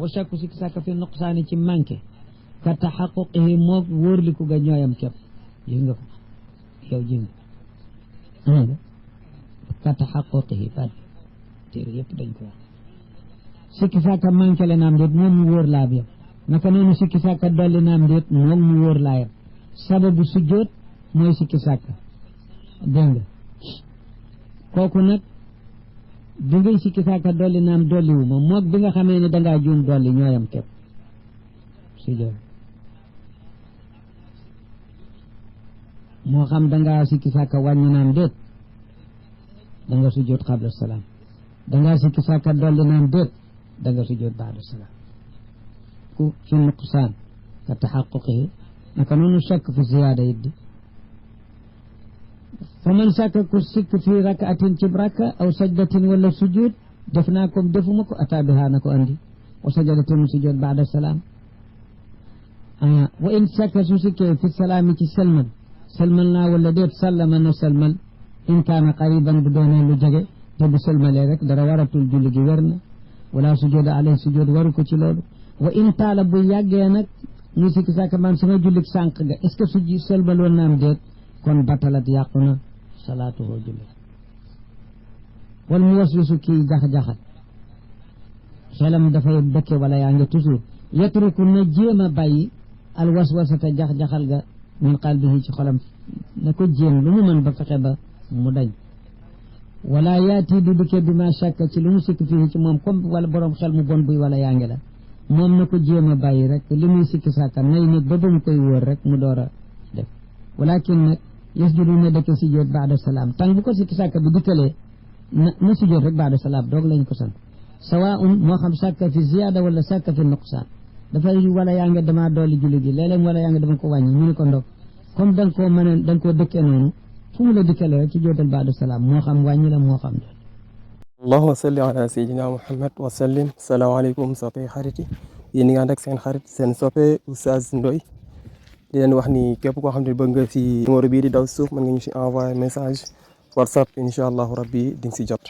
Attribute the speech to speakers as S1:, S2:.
S1: wa shakku sikki sàkka fi nuqsaani ci manqué ka taxaquqihi moog wóorliku ga ñooyam képp gis nga ko yow gis nga ka taxaquqihi ba téere yëpp dañ ko wax sikki sàkka manqué le naam déet moom mu wóor laa bi yam naka noonu sikki sàkka dolli naam déet moom mu wóor laa yam sababu sujjóot mooy sikki sàkka dégg nga kooku nag bi ngay sikki sàkka dolli naam dolliwu ma moog bi nga xamee ne dangaa juum dolli ñooyam képp sujjóot moo xam dangaa sikki sàkka wàññi naam déet danga sujjóot qabla salaam dangaa sikki sàkka dolli naam déet danga sujjóot ba'da salaam ku fi nuqsaan ka taxaquqihi naka noonu shakk fi ziyaada it di fa man sàkka ku sikk fi rakaatin ci rakka aw sajdatin wala sujud def naa ko defuma ko ataa bihaa na ko andi wa sajadatin sujud ba'da salaam wa in sàkka su sikkee fi salaami ci selmal naa wala déet sallama na selmal in kaana qariban bu doonee lu jege te bu selmalee rek dara waratul julli gi wér na wala sujud alayhi sujud waru ko ci loolu wa in taala bu yàggee nag ñu sikki sàkka man sama jullik sànq ga est-ce que su selmaloon naam déet kon batalat yàqu na salaatuhu julli wal mu waswisu kii jax-jaxal xelam dafay dëkke wala yaa ngi toujours yatruku na jéem a bàyyi al waswasata jax-jaxal ga min qalbihi ci xolam na ko jéem lu mu mën ba fexe ba mu dañ wala yaati du dikke bi ma shakka ci lu mu sikki fii ci moom comme wala borom xel mu bon buy wala yaa ngi la moom na ko jéem a bàyyi rek li muy sikki sàkka nay nit ba mu koy wóor rek mu door a def walakin nag yasjudu na dëkk sujjóot ba'da salaam tàng bu ko sikki sàkka bi dikkalee na sujjóot rek ba'da salaam doog lañ ko sant sawaa'un moo xam sàkka fi ziyaada wala sàkka fi nuqsaan dafay wala yaa ngi dama dolli julli gi léeg-léeg wala yaa ngi dama ko wàññi ñu ni ko ndog comme da nga koo mën a da nga koo dëkkee noonu fu mu la dikkalee rek sujjóotal ba'da salaam moo xam wàññi la moo xam dool
S2: allahumma salli ala sayyidina muhammad wa sallim salaamaaleykum soppe xarit yi yéen nga ànd ak seen xarit seen soppe Oustaz Ndoye di leen wax ni képp koo xam ne bëgg nga si numéro bii di daw suuf mën nga ñu si envoyer message WhatsApp incha allahu rabbi di nga si jot